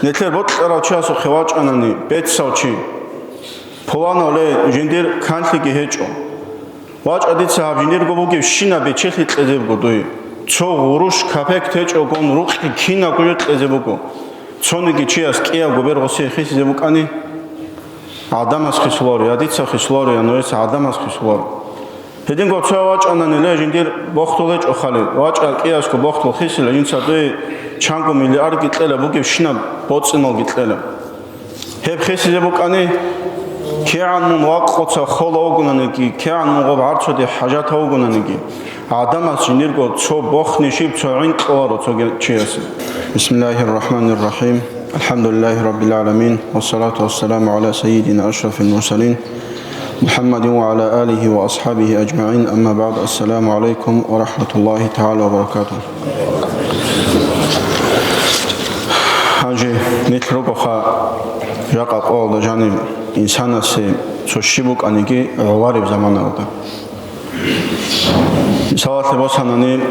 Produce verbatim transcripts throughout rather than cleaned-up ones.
Нилъер бокьарав чиясухъе вачӀанани, бецав чи: «Пуланав, ле, жиндир канлъиги гьечӀо. ВачӀа, дица гьаб жиндирго бугебщинаб бечелъи кьезе буго дуе. Цо гъурущ капек течӀогон рукъги кинабго жо кьезе буго. Цониги чияс кӀиябго бер гъосие хисизе букӀани, гӀадамас хисуларо, я дица хисуларо, я нужеца гӀадамас хисуларо». Гьединго цо вачӀанани, ле, жиндир бохтул гьечӀо хали, вачӀа кӀиясго бохтул хисила, жинца дуе чанго миллиардги кьела, бугебщинаб боцӀиналги кьела. Гьеб хисизе букӀани, кигӀан мун вакъуца хола вугонаниги, кигӀан мун гъоб гӀарцуде хӀажатав вугонаниги, гӀадамас жиндирго цо бохни щиб цо гӀин кьоларо цоги чиясе. بسم الله الرحمن الرحيم. الحمد لله رب العالمين. والصلاة والسلام على سيدنا أشرف المرسلين محمد وعلى آله وأصحابه أجمعين. أما بعد. السلام عليكم ورحمة الله تعالى وبركاته. Гьанже нилъ ругоха жакъа къоялда жаниб инсанасе цо щиб букӀаниги гӀолареб заманаялда. Мисалалъе босанани,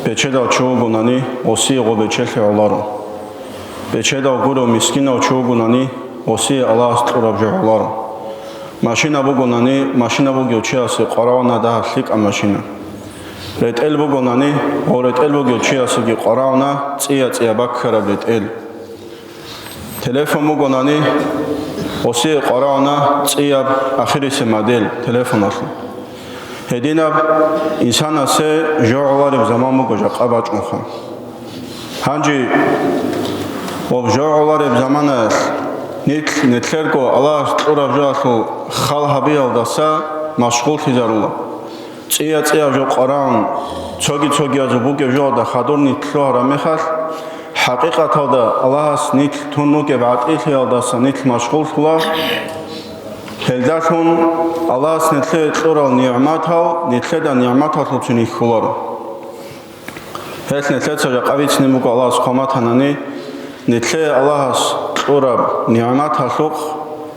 бечедав чи вугонани, гъосие гъо бечелъи гӀоларо. Бечедав гурев мискинав чи вугонани, гъосие Аллагьас кьураб жо гӀоларо. Машина бугонани, машина бугев чиясе къваригӀуна дагьаб лъикӀаб машина. РетӀел бугонани, гъо ретӀел бугев чиясеги къваригӀуна цӀия-цӀия баккараб ретӀел. Телефон бугонани, гъосие къваригӀуна цӀияб ахирисеб модель телефоналъул. Гьединаб инсанасе жо гӀолареб заман буго жакъа бачӀунха. Гьанже гъоб жо гӀолареб заманаялъ нилъ, нилъерго Аллагьас кьураб жоялъул хал гьабиялдаса машгъуллъизарула. ЦӀия-цӀияб жо къваригӀун, цоги-цогиязул бугеб жоялда хадур нилъ лъугьараб мехалъ, хӀакъикъаталда Аллагьас нилъ тун ругеб гӀатӀилъиялдаса нилъ машгъуллъула. Гьелдалъун Аллагьас нилъее кьурал нигӀматал нилъеда нигӀматалъулцин хьуларо. Гьелъ нилъеца жакъа бицине буго Аллагьас хъван батанани, нилъее Аллагьас кьураб нигӀматалъухъ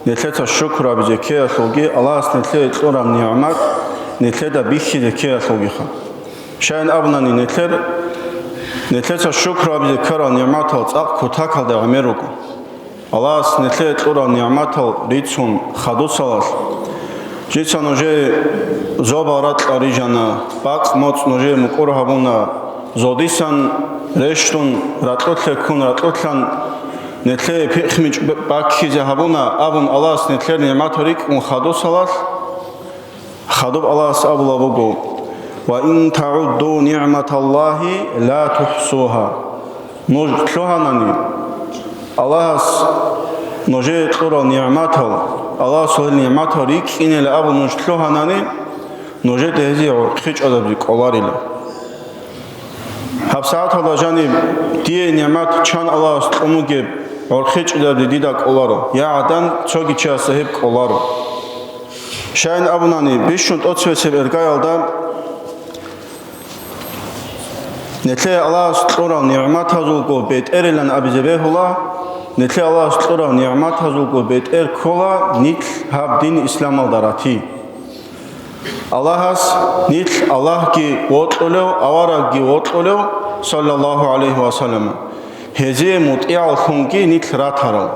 нилъеца шукру гьабизе ккеялъулги, Аллагьас нилъее кьураб нигӀмат нилъеда бихьизе ккеялъулгиха. Щайин абунани, нилъер, нилъеца шукру гьабизе ккарал нигӀматал цӀакъ кутакалда гӀемер руго. Аллагьас нилъее кьурал нигӀматал рицун хадусалалъ, жица нужее зобал ракьал рижана, бакъ-моцӀ нужее мукӀур гьабуна, зодисан рещтӀун, ракьулъе ккун ракьулъан нилъее пихъмичӀ баккизе гьабуна абун, Аллагьас нилъер нигӀматал рикӀкӀун хадусалалъ, хадуб Аллагьас абулаб буго: «Ва ин тагӀудду нигӀматаллагьи ла тухӀсугьа». Нуж лъугьанани, Аллагьас нужее кьурал нигӀматал, Аллагьас гьел нигӀматал рикӀкӀинила абун нуж лъугьанани, нужеда гьезие гӀурхъи чӀвадаби кӀоларила. ГьабсагӀаталда жаниб дие нигӀмат чан Аллагьас кьун бугеб гӀурхъи чӀвадаби дида кӀоларо, я гӀадан цоги чиясда гьеб кӀоларо. Щайин абунани, бищун тӀоцебесеб иргаялда нилъее Аллагьас кьурал нигӀматазулго бетӀерилан абизе бегьула, нилъее Аллагьас кьурал нигӀматазулго бетӀер ккола нилъ гьаб дин исламалда рати. Аллагьас нилъ Аллагьги вокьулев, аварагги вокьулев, саллаллагьу гӀалайгьи ва саллам, гьезие мутӀигӀаллъунги нилъ ратарал.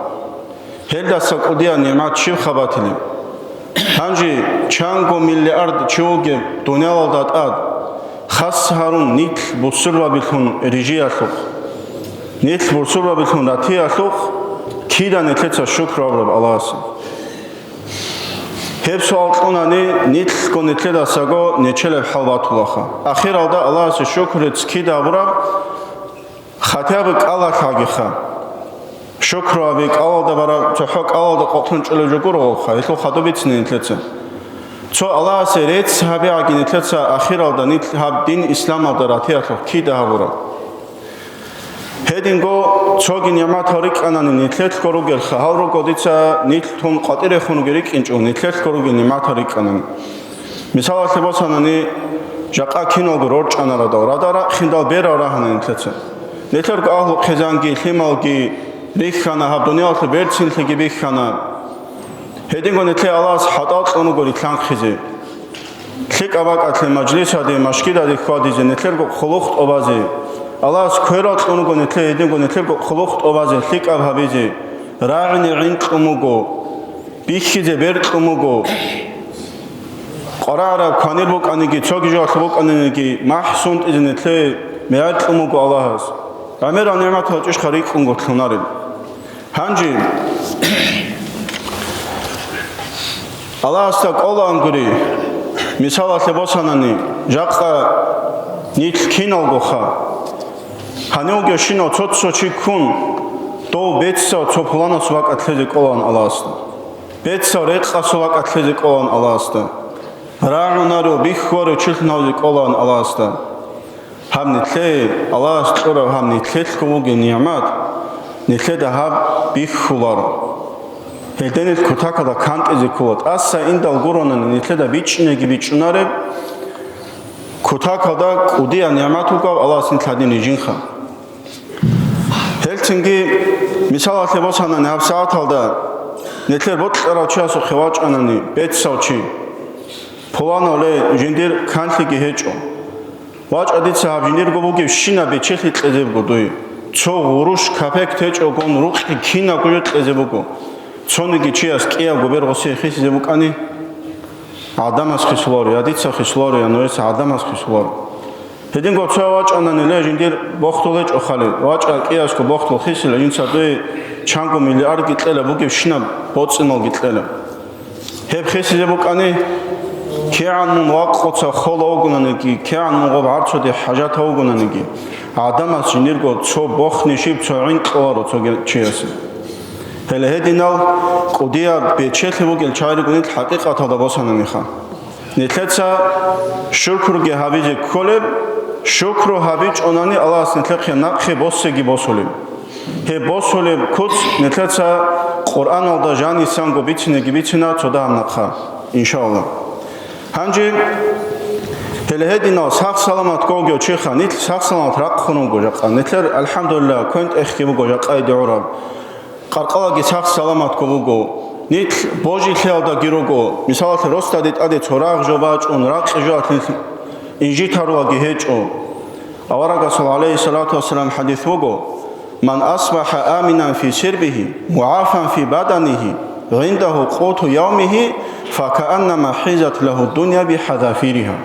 Гьелдаса кӀудиял нигӀмат щиб хабатилеб? Гьанже чанго миллиард чи вугеб дуниялалда тӀад, хас гьарун нилъ бусурбабилъун рижиялъухъ, нилъ бусурбабилъун ратиялъухъ, кида нилъеца шукру гьабураб Аллагьасе? Гьеб суал кьунани, нилъго нилъедасаго нечелеб хӀал батулаха. Ахиралда Аллагьасе шукру гьечӀ кида гьабураб? Хатяб кӀалалъагиха. Шукру гьаби кӀалалда бара, цохӀо кӀалалда къокълъун чӀолеб жо гуро гъовха, гьелъул хадуб бицине нилъеца. Цо Аллагьасе рецц гьабигӀаги нилъеца ахиралда нилъ гьаб дин исламалда ратиялъухъ кида гьабураб? Гьединго цоги нигӀматал рикӀкӀанани нилъелъго ругелха, гьал руго дица нилъ тун къватӀирехун ругел рикӀкӀинчӀо, нилъелъго ругел нигӀматал рикӀкӀанани. Мисалалъе босанани, жакъа киналго рорчӀанарадал, радал рахъиндал берал рагьана нилъеца. Нилъерго агьлу-хъизанги, лъималги рихьана, гьаб дуниялалъул берцинлъиги бихьана. Гьединго нилъее Аллагьас хӀатӀал кьун руго рилълъанхъизе. ЛъикӀаб бакӀалъе мажлисаде, машгидаде хьвадизе, нилъерго хъулухъ тӀобазе, Аллагьас кверал кьун руго нилъее гьединго, нилъерго хъулухъ тӀобазе, лъикӀаб гьабизе, рагӀине гӀин кьун буго, бихьизе бер кьун буго, къварагӀараб кванир букӀаниги, цоги жоялъ букӀаниги, махӀ сунтӀизе нилъее мегӀер кьун буго Аллагьас. ГӀемерал нигӀматал чӀишха рикӀкӀунго лъунарел. Гьанже Аллагьасда кӀолаангури, мисалалъе босанани, жакъа нилъ киналгоха. Гьанивгевщинав цо-цо чи ккун, дов бецав цо пуланасул бакӀалъезе кӀолаан Аллагьасда. Бецав рекъасул бакӀалъезе кӀолаан Аллагьасда. РагӀунарев, бихьуларев чилъун гьавзе кӀолаан Аллагьасда. Гьаб нилъее, Аллагьас кьураб гьаб нилъелъго вугев нигӀмат, нилъеда гьаб бихьуларо. Гьелде нилъ кутакалда кантӀизе ккола. ТӀаса индал гуронани нилъеда бичӀчӀинеги бичӀчӀунареб, кутакалда кӀудияб нигӀмат вугав Аллагьас нилъ гьадин рижинха. Гьелцинги, мисалалъе босанани, гьаб сагӀаталда нилъер бокьарав чиясухъе вачӀанани бецав чи, пуланав, ле, жиндир канлъиги гьечӀо. ВачӀа дица гьаб жиндирго бугебщинаб бечелъи кьезе буго дуе. Цо гъурущ капек течӀогон рукъи кинабго жо кьезе буго. Цониги чияс кӀиябго бергъосие хисизе букӀани, гӀадамас хисуларо, я дица хисуларо, я нужеца гӀадамас хисуларо. Гьединго цо вачӀанани, ле, жиндир бохтул гьечӀо хали, вачӀа кӀиясго бохтул хисила, жинца дуе чанго миллиардги кьела, бугебщинаб боцӀиналги кьела. Гьеб хисизе букӀани, кигӀан мун вакъуца хола вугонаниги, кигӀан мун гъоб гӀарцуде хӀажатав вугонаниги, гӀадамас жиндирго цо бохни щиб цо гӀин кьоларо цоги чиясе. Гьеле гьединал кӀудияб бечелъи бугел чагӀи руго нилъ хӀакъикъаталда босананиха. Нилъеца шукруги гьабизе кколеб, шукру гьабичӀонани Аллагьас нилъехъе нахъе босеги босулеб. Гьеб босулеб куц нилъеца Къуръаналда жанисанго бицинеги бицина цо дагьаб нахъа, иншаллагь. Гьанже гьеле гьединал сах-саламат гогев чиха, нилъ сах-саламат рахъун вуго жакъа. Нилъер, алхӀамдулиллагь, квен-тӀехги буго жакъайде гӀураб. Къаркъалаги сах-саламатго буго. Нилъ божилъиялдаги руго. Мисалалъе, росдаде тӀаде цо рагъ жо бачӀун, ракъи жоялъ нилъ инжитарулаги гьечӀо. Аварагасул, гӀалайгьиссалату вассалам, хӀадис буго: «Ман асбахӀа аминан фи сирбигьи, мугӀафан фи баданигьи, гӀиндагьу къуту явмигьи, факааннама хӀизат лагьу дунъя бихӀазафиригьа».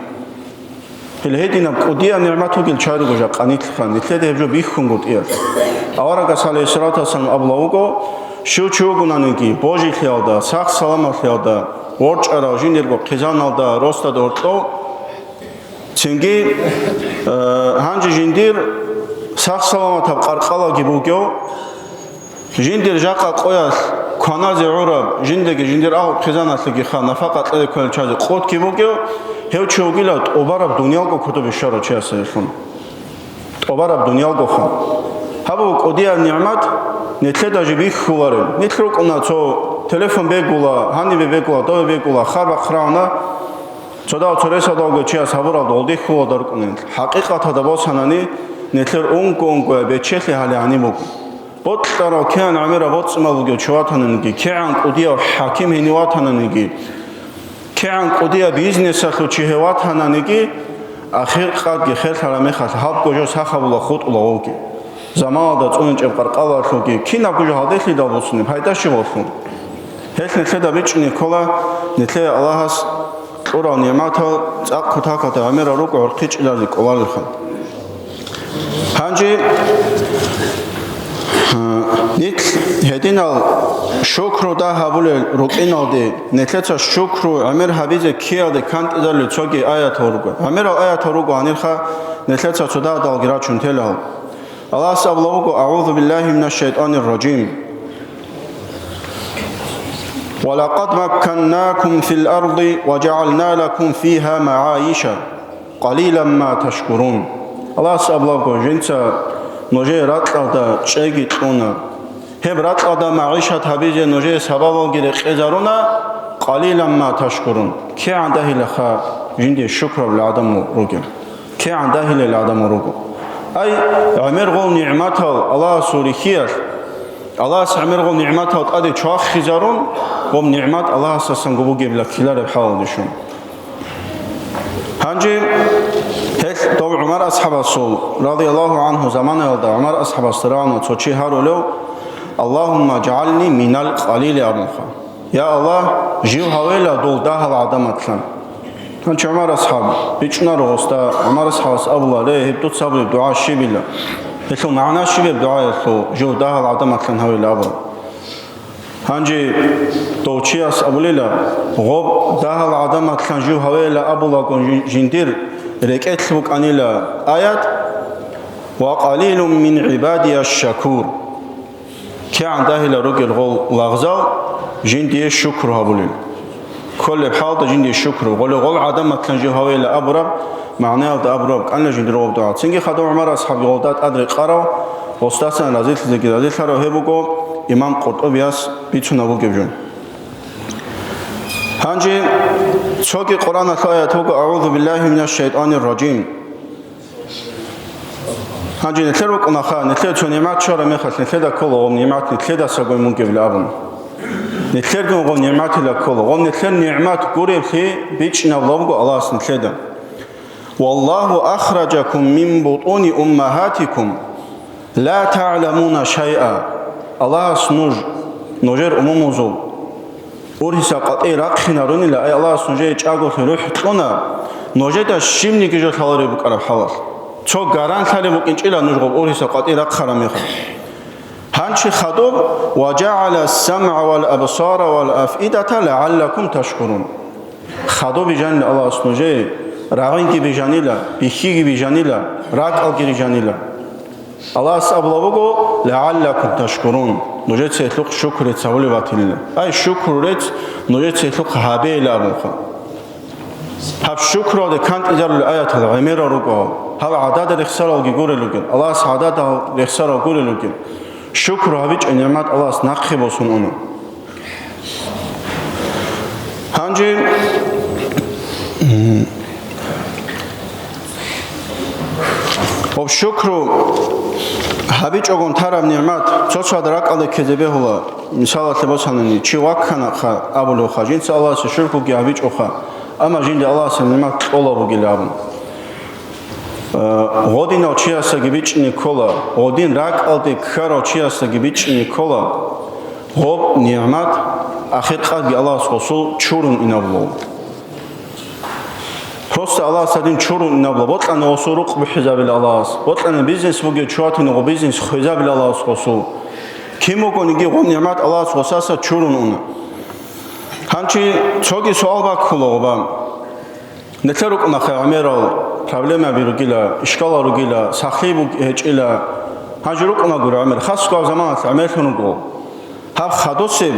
Гьел гьединаб кӀудияб нигӀмат бугел чагӀи руго жакъа нилъха, нилъеда гьеб жо бихьунгутӀиялъ. Аварагас, гӀалайгьиссалату вассалам, абула вуго: «Щив чи вугонаниги, божилъиялда, сах-саламатлъиялда, ворчӀарав жиндирго хъизаналда, росдада гьоркьов, цинги, э, гьанже жиндир сах-саламатаб къаркъалаги бугев, жиндир жакъа къоялъ кваназе гӀураб, жиндеги жиндир агьлу-хъизаналъеги ха нафакъа кьезе кколел чагӀазе къотги бугев, гьев чи вугила тӀубараб дуниялго куту бищарав чиясайилъун». ТӀубараб дуниялгоха. Гьаб буго кӀудияб нигӀмат, нилъеда жо бихьулареб. Нилъ рукӀуна цо телефон бегула, гьанибе бегула, дове бегула, харбахъ рагӀуна. Цо дагьав цо ресалдалго чияс гьабуралда гъолдихьулалда рукӀунел. ХӀакъикъаталда босанани, нилъер унго-унгояб бечелъи гьале гьаниб буго. Бокьарав кигӀан гӀемераб боцӀи-мал бугев чи ватананиги, кигӀан кӀудияв хӀаким гьенив ватананиги, кигӀан кӀудияв бизнесалъул чи гьев ватананиги, ахир къадги херлъараб мехалъ гьабго жо сахабула хутӀула гъовги. Заманалда цӀуничӀеб къаркъалалъулги кинабго жо гьалделъидал босуни пайда щиб болъул? Гьелъ нилъеда бичӀчӀине ккола, нилъее Аллагьас кьурал нигӀматал цӀакъ кутакалда гӀемерал руго гӀурхъи чӀезазе кӀоларелха. Гьанже, а, нилъ гьединал шукру дагь гьабулел рукӀиналде, нилъеца шукру гӀемер гьабизе ккеялде кантӀизарулел цоги аятал руго. ГӀемерал аятал руго гьанирха, нилъеца цо дагьдалги рачун телал. Аллагьас абула буго: «АгӀузу биллагьи минаш шайтӀанир ражим. Ва лакъад макканнакум фил арди ва жагӀална лакум фигьа магӀайиша, къалилан ма ташкурун». Аллагьас абула буго: «Жинца нужее ракьалда чӀейги кьуна. Гьеб ракьалда магӀишат гьабизе нужее сабабалги рекъезаруна, къалилан ма ташкурун». КигӀан дагьилаха жинде шукраб гӀадамал ругел. КигӀан дагьилел гӀадамал руго. Ай, гӀемергъул нигӀматал Аллагьасул рихьиялъ, Аллагьас гӀемергъул нигӀматал тӀаде чвахизарун, гъоб нигӀмат Аллагьасдасан гъоб бугебла ккелареб хӀалалде щун. Гьанже Гьелъ дов ГӀумар асхӀабасул, радияллагьу гӀангьу, заманаялда ГӀумар асхӀабасда рагӀуна цо чи гьарулев: «Аллагьумма жагӀални минал къалили», – абунха. «Я Аллагь, жив гьавейила дол дагьал гӀадаматлъан». Гьанчи ГӀумар асхӀаб бичӀчӀунаро гъосда, ГӀумар асхӀабас абула: «Ле, гьеб дуца гьабулеб дугӀа щибила? Гьелъул магӀна щибеб дугӀаялъул жив дагьал гӀадаматлъан гьавейила?» – абун. Гьанже дов чияс абулила: «Гъоб дагьал гӀадаматлъан жив гьавейила», – абулаго жин-, жиндир рекӀелъ букӀанила аят: «Ва къалилун мин гӀибадия шакур». КигӀан дагьила ругел гъол лагъзал жиндие шукру гьабулел. Кколеб хӀалда жиндие шукру, гъоле гъол гӀадаматлъан жив гьавейила абураб магӀнаялда абураб кӀанила жиндир гъоб дугӀа. Цинги хадув ГӀумар асхӀабги гъолда тӀад рекъарав, гъосдасан разилъизеги разилъарав гьеб буго имам КъуртӀубияс бицунаб бугеб жо. Гьанже цоги Къуръаналъул аят буго: «АгӀузу биллагьи минаш шайтӀанир ражим». Гьанже нилъер рукӀунаха, нилъер цо нигӀмат чвараб мехалъ, нилъеда ккола гъоб нигӀмат нилъедасаго мунгебли абун. Нилъерго гъоб нигӀматила ккола. Гъоб нилъер нигӀмат гуреблъи бичӀчӀинаб буго Аллагьас нилъеда. «Валлагьу ахражакум мин бутӀуни уммагьатикум ла тагӀламуна шайъа». Аллагьас нуж, нужер умумузул ургьиса къватӀи рахъинарунила, ай Аллагьас нужее чӀаголъи рухӀ кьуна, нужеда щибниги жо лъалареб букӀараб хӀалалъ. Цо гаран лъалеб букӀинчӀила нуж гъоб ургьиса къватӀи рахъараб мехалъ. Гьанчи хадуб: «Ва жагӀала самгӀа вал абсара вал афидата лагӀаллакум ташкурун». Хадуб бижанила Аллагьас нужее, рагӀинги бижанила, бихьиги бижанила, ракӀалги рижанила. Аллагьас абула буго: «ЛагӀаллакум ташкурун», нужеца гьелъухъ шукру рецц гьабулеб батилила. Ай, шукру рецц нужеца гьелъухъ гьабейила абунха. Гьаб шукруялде кантӀизарулел аятал гӀемерал руго, гьаб гӀадада рехсаралги гурел ругел, Аллагьас гӀадада рехсарал гурел ругел. Шукру гьабичӀеб нигӀмат Аллагьас нахъе босун уна. Гьанже, м, гъоб шукру гьабичӀогун тараб нигӀмат цо-цояда ракӀалде ккезе бегьула. Мисалалъе босанани, чи вакканахъа абулевха, жинца Аллагьасе шукруги гьабичӀоха, амма жинда Аллагьас нигӀмат кьола бугилан абун. Э, гъодинав чиясдаги бичӀчӀине ккола, гъодин ракӀалде ккарав чиясдаги бичӀчӀине ккола, гъоб нигӀмат ахиркъадги Аллагьас гъосул чурун инабулав. Просто Аллагьас гьадин чурун инабулав, бокьани гъосул рукъ бухӀизабила Аллагьас, бокьани бизнес бугев чуватине гъо бизнес хвезабила Аллагьас гъосул. Кин бугониги гъоб нигӀмат Аллагьас гъосаса чурун уна. Гьанчи цоги суал баккула гъоба. Нилъер рукӀунаха гӀемерал проблемаби ругила, ишкалал ругила, сахлъи буг-, гьечӀила. Гьанже рукӀунагури гӀемер, хасго гьаб заманалъ гӀемерлъун руго. Гьаб хадусеб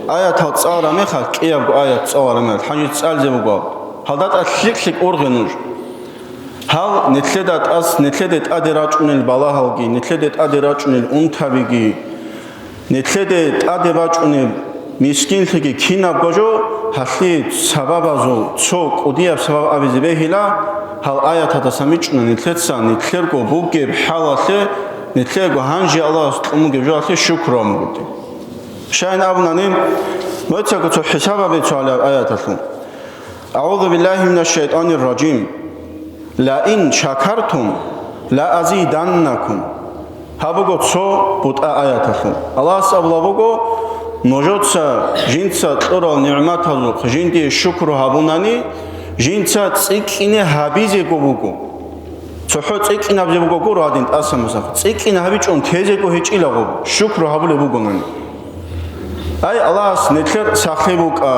аятал цӀалараб мехалъ, кӀиябго аят цӀалараб мехалъ, гьанже цӀализе буго гьаб. Гьалда тӀад лъикӀ-лъикӀ ургъе нуж. Гьал нилъеда тӀас-, нилъеде тӀаде рачӀунел балагьалги, нилъеде тӀаде рачӀунел унтабиги, нилъеде тӀаде бачӀунеб мискинлъиги кинабго жо, гьалъие сабабазул цо кӀудияб сабаб абизе бегьила, гьал аятадасан бичӀчӀуна нилъеца нилъерго бугеб хӀалалъе, нилъерго гьанже Аллагьас кьун бугеб жоялъе шукру гьабун бугоди. Щайин абунани, муцаго цо хӀисабаби цо гьалаб аяталъул. АгӀузу биллагьи минаш шайтӀанир ражим. Ла ин шакартум ла азиданнакум. Гьаб буго цо бутӀа аяталъул. Аллагьас абула буго, нужеца жинца кьурал нигӀматазухъ жиндие шукру гьабунани, жинца цӀикӀкӀине гьабизего буго. ЦохӀо цӀикӀкӀинабизе буго гуро гьадин тӀаса мусах. ЦӀикӀкӀине гьабичӀун тезего гьечӀила гъоб, шукру гьабулеб бугонани. Ай, Аллагьас, нилъер сахлъи букӀа,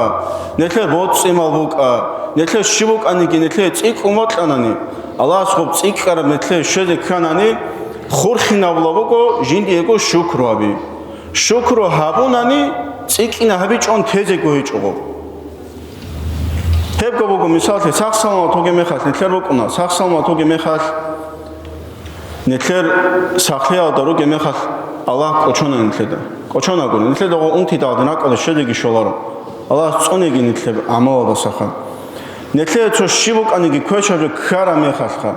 нилъер боцӀи-мал букӀа, нилъер щиб букӀаниги нилъее цӀикӀкӀун бокьанани, Аллагьас гъоб цӀикӀкӀараб нилъее щвезе кканани, хурхинабула буго жиндиего шукру гьаби. Шукру гьабунани, цӀикӀкӀине гьабичӀун тезего гьечӀого. Гьебго буго мисаллъи, сах-саламат вугеб мехалъ нилъер букӀуна, сах-саламат вугеб мехалъ, нилъер сахлъиялда ругеб мехалъ Аллагь кӀочона нилъеда. КӀочонагури, нилъеда гъо унтидал гьадин ракӀалде щвезеги щоларо. Аллагьас цӀунеги нилъер гӀамалалдасаха. Нилъее цо щиб букӀаниги квешаб жо ккараб мехалъха.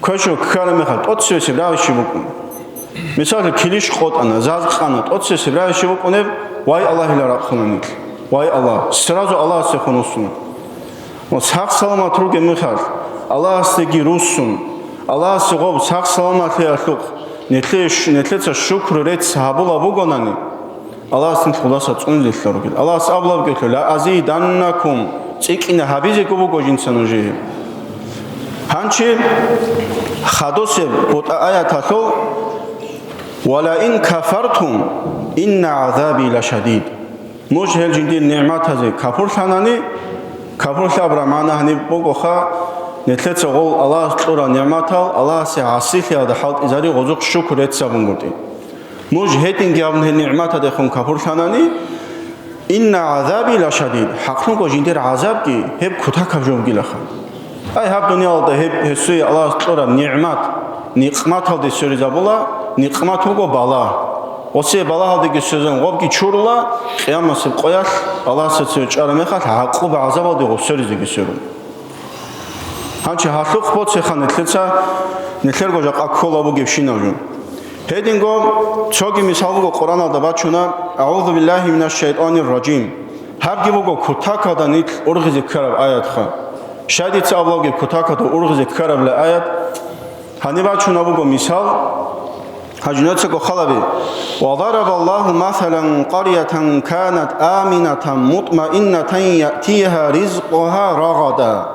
Квешаб ккараб мехалъ, тӀоцебесеб рагӀи щиб букӀун? Мисаллъи, килищ къотӀана, заз къана, тӀоцебесеб рагӀи щиб букӀунеб? Вай Аллагьила рахъуна нилъ. Вай Аллагь, сразу Аллагьасехун вуссуна. Ва сах-саламат ругеб мехалъ, Аллагьасдеги руссун, Аллагьасе гъоб сах-саламатлъиялъухъ нилъе-, нилъеца шукру рецц гьабулаб бугонани, Аллагьас нилъ гъудаса цӀунизелъа ругел. Аллагьас абулаб бугелъул: «Ла азиданнакум», цӀикӀкӀине гьабизего буго жинца нужее. Гьанчи хадусеб бутӀа аяталъул: «Ва ла ин кафартум, инна гӀазаби ла шадид». Нуж гьел жиндир нигӀматазе капурлъанани, капурлъи абураб магӀна гьаниб бугоха, нилъеца гъол Аллагьас кьурал нигӀматал Аллагьасе гӀасилъиялда хӀалтӀизари гъозухъ шукр рецц гьабунгутӀи. Нуж гьединги гьабун гьел нигӀматадехун капурлъанани, «Инна гӀазаби ла шадид», хӀакълъунго жиндир гӀазабги гьеб кутакаб жо бугилаха. Ай, гьаб дуниялалда гьеб гьесуе Аллагьас кьураб нигӀмат, никъматалде сверизабула, никъмат буго бала. Гъосие балагьалдеги сверизабун гъобги чурула, къиямасеб къоялъ Аллагьасда цеве чӀараб мехалъ гӀакъуба-гӀазабалде гъоб сверизеги сверун. Гьанчи гьалъухъ боцеха нилъеца, нилъерго жакъа ккола бугебщинаб жо. Гьединго цоги мисал буго Къуръаналда бачуна: «АгӀузу биллагьи минаш шайтӀанир ражим». Гьабги буго кутакалда нилъ ургъизе ккараб аятха. Щай дица абулеб кутакалда ургъизе ккарабила аят? Гьаниб бачуна буго мисал, гьанжинацаго халаби: «Ва дарабаллагьу масалан къарятан канат аминатан мутмаиннатан яътигьа ризкъугьа рагъада».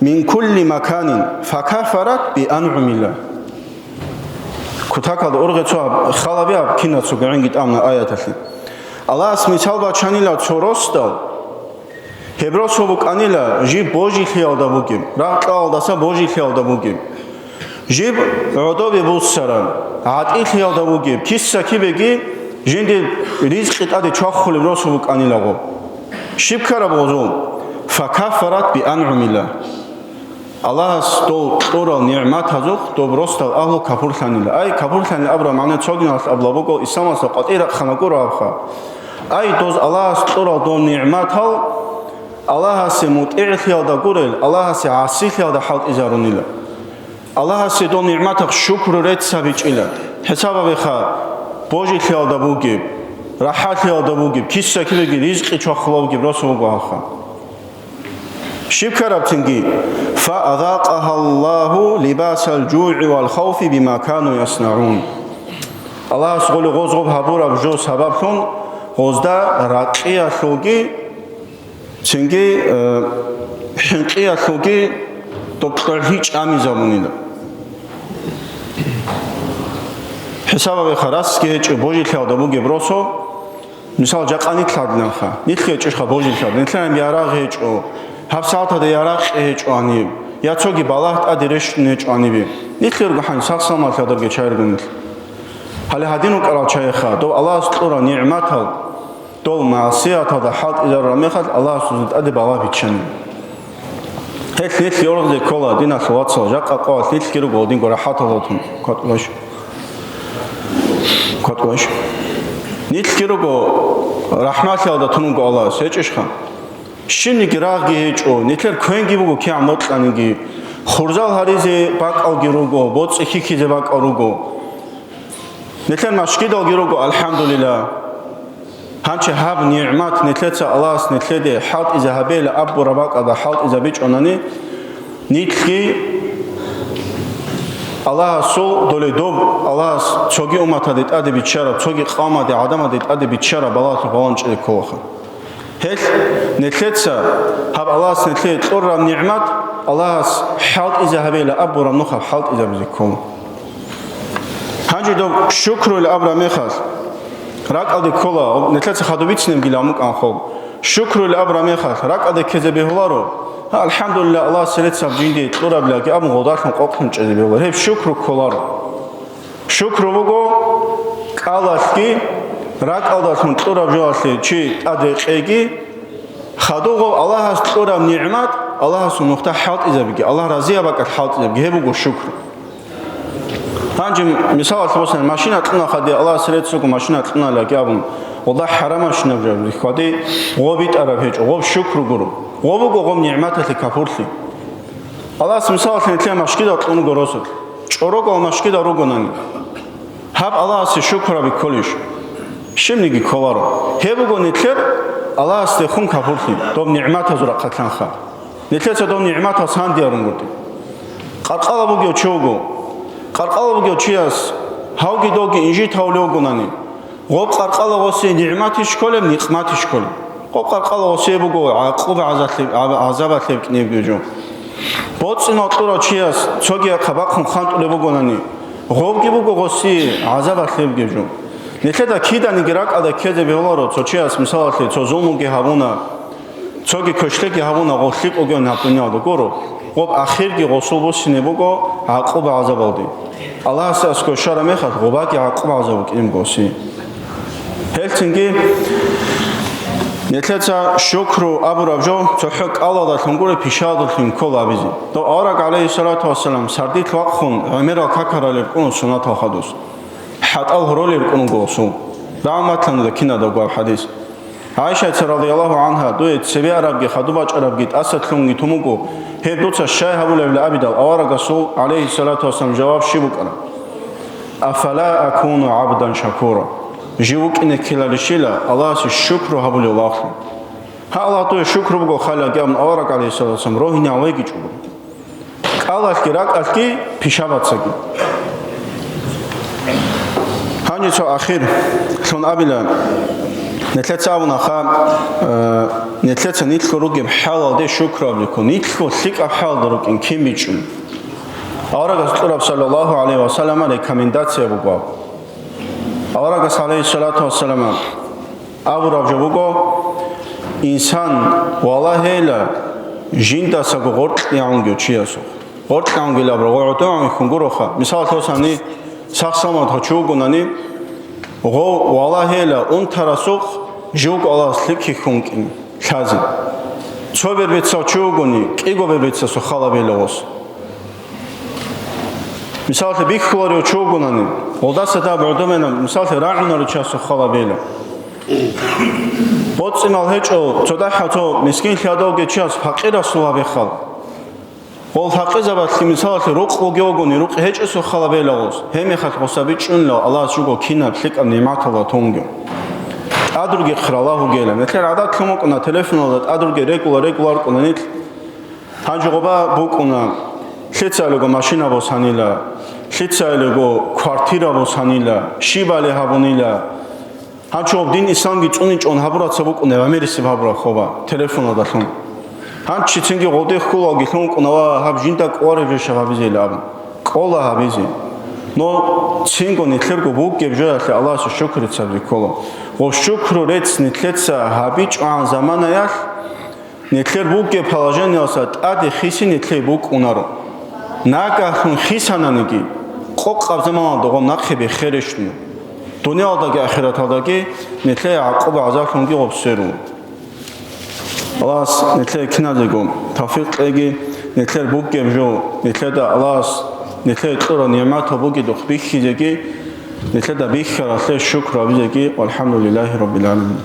«Мин кулли маканин, факафарат бианъумилла». Кутакалда ургъе цо гьаб, халаби гьаб кинацаго гӀинги тӀамна аяталъе. Аллагьас мисал бачанила цо росдал, гьеб росу букӀанила жиб божилъиялда бугеб, рагъ-кьалалдаса божилъиялда бугеб, жиб гӀодобе буссараб, гӀатӀилъиялда бугеб, киса-кибеги жиндир ризкъи тӀаде чвахулеб росу букӀанила гъоб. Щиб ккараб гъозул? «Факафарат бианъумилла». Аллагьас дол кьурал нигӀматазухъ доб росдал агьлу капурлъанила. Ай, капурлъанила абураб магӀна цогиналъ абула буго, исламалъа къватӀир рахъана гурабха. Ай, доз Аллагьас кьурал дол нигӀматал Аллагьасе мутӀигӀлъиялда гурел, Аллагьасе гӀасилъиялда хӀалтӀизарунила. Аллагьасе дол нигӀматахъ шукру рецц гьабичӀила. ХӀисаб гьабеха, божилъиялда бугеб, рахӀатлъиялда бугеб, киса-кибеги ризкъи чвахула бугеб росу буго гьаха. Щиб ккараб цинги? «Фаазакъагьаллагьу либасал жугӀи вал хавфи бима кану яснагӀун». Аллагьас гъоли гъоз гъоб гьабураб жо сабаблъун гъозда ракъиялъулги, цинги, э, хӀинкъиялъулги доб кьогӀлъи чӀамизабунила. ХӀисаб гьабеха, расги гьечӀеб божилъиялда бугеб росу, Мисал, жакъа нилъ гьадинанха, нилъги гьечӀищха божилъал, нилъер гьаниб ярагъ гьечӀо, гьаб сагӀаталда ярагъ гьечӀо гьаниб, я цоги балагь тӀаде рещтӀун гьечӀо гьанибе. Нилъ ирго хӀан сах-саламалъиялдаги чайрго нилъ. Гьале гьадин рукӀарал чайха, дов Аллагьас кьурал нигӀматал, дов магӀсияталда хӀалтӀизарураб мехалъ Аллагьас дозул тӀаде балагь биччани. Гьелъ нилъ йоргъзе ккола, диналъул вацал, жакъа къоялъ нилъги руго гьадинго рахӀаталда тун. КватӀ баш. КватӀ баш. Нилъги руго рахӀмалъиялда тун вуго Аллагьас, гьечӀищха? Щибниги рагъги гьечӀо, нилъер квенги буго кигӀан бокьаниги, хурзал гьаризе бакӀалги руго, боцӀи хьихьизе бакӀал руго. Нилъер машгидалги руго, алхӀамдулиллагь. Гьанчи гьаб нигӀмат нилъеца Аллагьас нилъеде хӀалтӀизе гьабейилан абураб бакӀалда хӀалтӀизабичӀонани, нилъги Аллагьасул долей доб, Аллагьас цоги умматаде тӀаде биччараб, цоги къавмаде, гӀадамаде тӀаде биччараб балагьалъухъ балагьун чӀезе кколаха. Гьелъ нилъеца гьаб Аллагьас нилъее кьураб нигӀмат Аллагьас хӀалтӀизе гьабейилан абураб нухаб хӀалтӀизабизе ккола. Гьанже доб шукруйилан абураб мехалъ, ракӀалде ккола, нилъеца хадуб бицинебгилан букӀанхъо. Шукруйилан абураб мехалъ, ракӀалде ккезе бегьуларо, гьа, алхӀамдулиллагь, Аллагьас гьелецаб жинде кьурабилаги абун гъодалъун къокълъун чӀезе бегьуларо. Гьеб шукру кколаро. Шукру буго кӀалалъги, ракӀалдалъун кьураб жоялъе чи тӀад рекъейги, хадуб гъов Аллагьас кьураб нигӀмат Аллагьасул нухда хӀалтӀизабиги, Аллагь разияб бакӀалъ хӀалтӀизабиги, гьеб буго шукру. Гьанже мисалалъе босани, машина кьуна хадуб, Аллагьас реццого машина кьуналаги абун, гъолда хӀарамабщинаб жо, хадуб гъоб битӀараб гьечӀо, гъоб шукру гуро. Гъоб буго гъоб нигӀматалъе капурлъи. Аллагьас мисалалъе нилъее машгидал кьун вуго росулъ. ЧӀорого машгидал ругонани, гьаб Аллагьасе шукру гьаби кколищ? Щибниги кколаро. Гьеб буго нилъер Аллагьасдехун капурлъи, доб нигӀматазул рахъалъанха. Нилъеца доб нигӀматал сандиярун гуртӀи. Къаркъала бугев чи вуго. Къаркъала бугев чияс гьавги довги инжит гьавулев вугонани, гъоб къаркъала гъосие нигӀматищ кколеб, никъматищ кколеб? Гъоб къаркъала гъосие буго гӀакъуба гӀазалъи-, гӀазабалъе букӀинебги жо. БоцӀи-мал кьурав чияс цоги ахъа бахъун хъантӀулеб бугонани, гъобги буго гъосие гӀазабалъебги жо. Нилъеда киданиги ракӀалда ккезе бегьуларо, цо чияс, мисалалъе, цо зулмуги гьабуна, цоги квешлъиги гьабуна, гъолъи къогиун гьаб дуниялда гуро, гъоб ахирги гъосул буссине буго гӀакъуба гӀазабалде. Аллагьасе аскӀов щвараб мехалъ, гъобаги гӀакъуба гӀазаб букӀин гъоси. Гьелцинги нилъеца шукру абураб жо цохӀо кӀалалдалъун гуро, пишаялдалъун ккола абизе. Дов авараг, гӀалайгьиссалату вассалам, сардилъ вахъун гӀемерал какаралел рукӀуна суннатал хадус. ХӀатӀал гьоролел рукӀун вуго гъосул. РагӀуматлъанила кинадаго гьаб хӀадис. ГӀайшаца, радияллагьу гӀангьа, дуе цебе арабги хадуб бачӀарабги тӀасалъунги тун буго, гьеб дуца щай гьабулебали абидал, аварагасул, гӀалайгьиссалату вассалам, жаваб щиб букӀараб? «Афала акуну гӀабдан шакура?» Жив вукӀине ккеларищила Аллагьасе шукру гьабулев лагълъи? Гьа, Аллагь, дуе шукру буго, хал гьабун авараг, гӀалайгьиссалату вассалам, рогьинав вегичӀого. КӀалалъги ракӀалъги пишабацаги. Гьанже цо ахирлъун абила, нилъеца абунаха, э, нилъеца нилъго ругеб хӀалалде шукру абулеб ккун, нилъго лъикӀаб хӀалалда рукӀин кин бичӀчӀун. Аварагас кьураб, саллаллагьу гӀалайгьи ва саллама, рекомендация буго. Аварагас, гӀалайгьиссалату вассалама, абураб жо буго, инсан валагьейила жиндасаго гъоркьгӀунгев чиясухъ. ГъоркьгӀунгел абураб гъоркьгӀунгехун гуроха. Мисал, лъосани, сах-саламат гьав чи вугонани, гъов валагьейила унтарасухъ живго Аллагьас лъикӀлъи хьункӀин лъазе. Цо бербецав чи вугони, кӀиго бербецасухъ халабейила гъос. Мисаллъи, бихьуларев чи вугонани, гъолдаса дагь гӀодоменаб, мисаллъи, рагӀунарев чиясухъ халабейила. БоцӀи-мал гьечӀо, цо дагьав цо мискинлъиялда вугев чияс пакъирасул гьабихъал. Гъол пакъирзабазлъи, мисаллъи, рукъ бугев вугони, рукъ гьечӀесухъ халабейила гъос. Гьеб мехалъ гъоса бичӀчӀунила Аллагьас жуго кинаб лъикӀаб нигӀматалда тунги. ТӀадруги хъираллагь вугейилан. Нилъер гӀадатлъун букӀуна, телефоналда тӀадруги регула-регуларкъуна нилъ. Гьанже гъоба букӀуна, лъицайилго машина босанила, лъицайилго квартира босанила, щибали гьабунила. Гьанчо гъоб дин исламги цӀуничӀон гьабураца букӀуна гӀемерисеб гьабураб хоба, телефоналдалъун. Гьанчи цинги гъоде хьулалги лъун вукӀуна ва гьаб жинда кӀолареб жо щай гьабизейилан абун. КӀола гьабизе. Но цинго нилъерго бугеб жоялъе Аллагьасе шукру реццабизе ккола. Гъоб шукру рецц нилъеца гьабичӀогӀан заманаялъ, нилъер бугеб положениялдаса тӀаде хиси нилъее букӀунаро. Нагагьлъун хисананиги, къокъаб заманалда гъоб нахъе бехерищ дуна. Дуниялдаги ахираталдаги нилъее гӀакъуба-гӀазаблъунги гъоб сверун. Аллагьас нилъее киназего тавфикъ кьеги, нилъер бугеб жо, нилъеда Аллагьас нилъее кьураб нигӀматал бугедухъ бихьизеги, нилъеда бихьаралъе шукру гьабизеги. ВалхӀамдулиллагьи раббил гӀаламин.